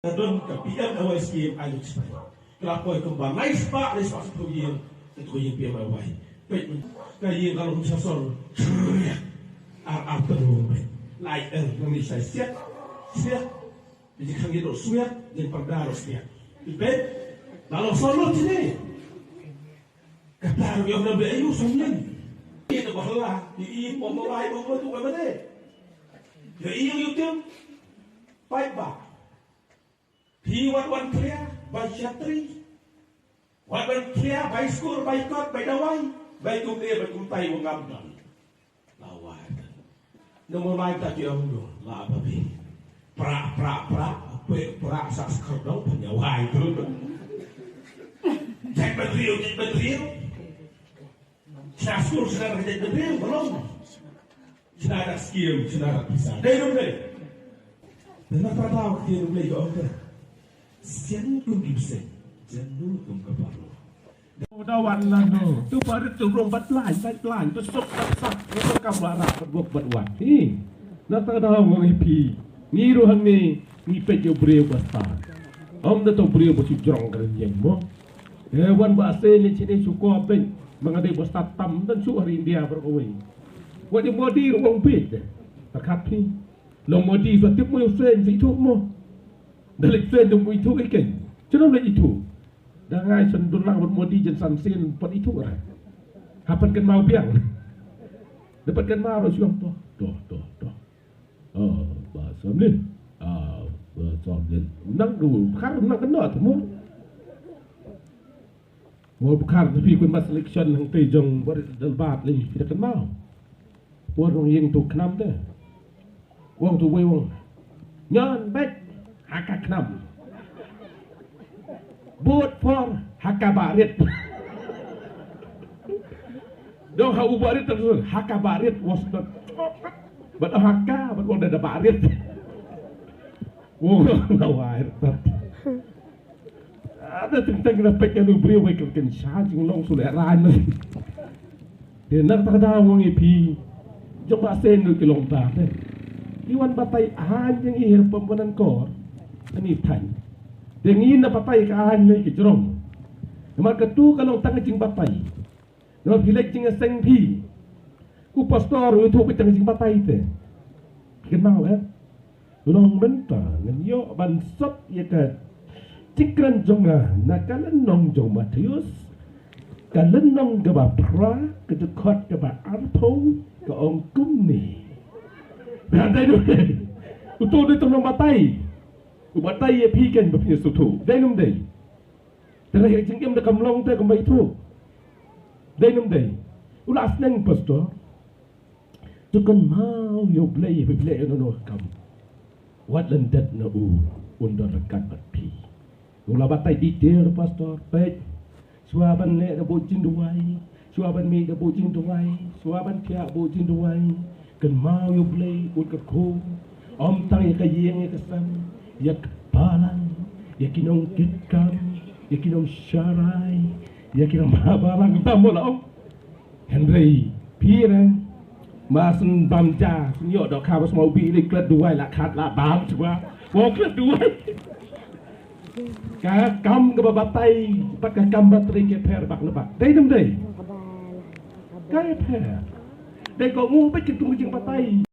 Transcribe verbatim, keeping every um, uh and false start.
Ka don ka P M A Y scheme ai lut stai. Ka la poi kumba lai spah, lai spah spah ïing. Ka tu ïing P M A Y. Peit mynta ka ïing ka long sha sor. Ar ar tang long peit. Lai er nang ni sai siat. Siat. Di khang ïa dok swiat, di pyrda dok swiat. Peit. Ka long sor lut sini. Kata ruh ïa u Nabi Ayub samlin. Ïa u Bah Allah, ïa u Bah Allah, ïa u Bah Allah tu kat mana? Ïa u ïa u tim. Paidbah. Phi wat wan khlieh bai shatri. Wat wan khlieh bai skur, bai kot, bai dawai, bai kumne, bai kumtai, u ngam don. La wai. Nang mo lai ta ki ong do, la ba bi. Pra, pra, pra, pe, pra, sa skor dong, panya wai tu. Jai badriu, jai badriu. Sa skur, sa jai badriu, belum. Sa da skim, sa da pisa. Dei dong dei. Dei na ta dau ki dong dei ko ong te. Sian kum kim sen, jan nu kum kapalo. Da wan la no. Tu barit tu rong bat lain, bat lain, tu sok bat sak, tu kam la ra, bat wok bat wan. Hi. Na ta da ngong hi phi. Ngi ruh hangne, ngi peit ïa u briew ba star. Ym da to briew ba shu jrong kren ïeng mo. Eh, wan ba se ni chini shu ko peit. Ma nga dei ba star tam dan shu hari India baroh kawei. Wat ïa Modi ruh ong peit. Takat phi. Long Modi shu tip mo ïa u sen shu ithuh mo. Da leit sen da mo ithuh ïa ken. Chino leit ithuh. Da ngai shen dun lang bad Modi jen san sien pat ithuh ra. Hapan kynmaw biang. Da pat kynmaw ruh shu ong toh, toh, toh, toh. Ah, ba samlin. Ah, ba samlin. Nang du, khar nang kena tu mo. Mo bukhar tu phi kun ba selection hangtei jong barit dalbat lei phi da kynmaw. Por nong ïing tu khnam te. Wong tu wei wong. Ngan bek ha ka khnam. Vote for ha ka barit. Dong ha u barit tu ha ka barit was not. But ha ka, but wong da da barit. Wong da wai tat. Ada teng teng na pek anu briew wei kan kan sha jinglong sule ran. Te nak tak da wong i phi. Jong ba sen ki long ta te. Ki wan batai han jing i her pembanan kor. Ani than. Te ngi na batai ka han le ki jrong. Namar ka tu ka long tang jing batai. Namar phi lek jing seng phi. Ku pastor u tu ka tang jing batai te. Kenal eh. Long mynta ngan ïoh ban sot ïa ka jingkren jong nga na ka lynnong jong Mathaios, ka lynnong kaba phra, ka dkhot kaba arphew, ka ong kumne. Ba dei du. Uto dei tang long batai. U batai ïa phi ken ba phi suthu. Dei num dei. Te la ïa jingim da kam long te kumba ithuh. Dei num dei. U la sneng pastor. To kynmaw ïa u Blei, ïa u Blei ïa u nongkam. Wat lyndet na u, un don ryngkat bad phi. U la batai detail pastor, peit. Shuwa ban leh da buh jingduwai, shuwa ban mih da buh jingduwai, shuwa ban thiah buh jingduwai. Kynmaw ïa u Blei, un kyrkhu. Ym tang ïa ka ïing ïa ka sem, ïa ka balang, ïa ki nongkitkam, ïa ki nongsharai, ïa ki nongbalang, tam mo la ong. Hynrei phi re, ma syn bam ja, syn ïoh dohkha ba sma u bih lei klet duwai la khat la bam shuwa. Mo klet duwai. Ka kam kaba batai bad ka kam ba trei ka pher bak na bak. Dei num dei? Ka pher. Dei ko ngu bad ki tu jingbatai.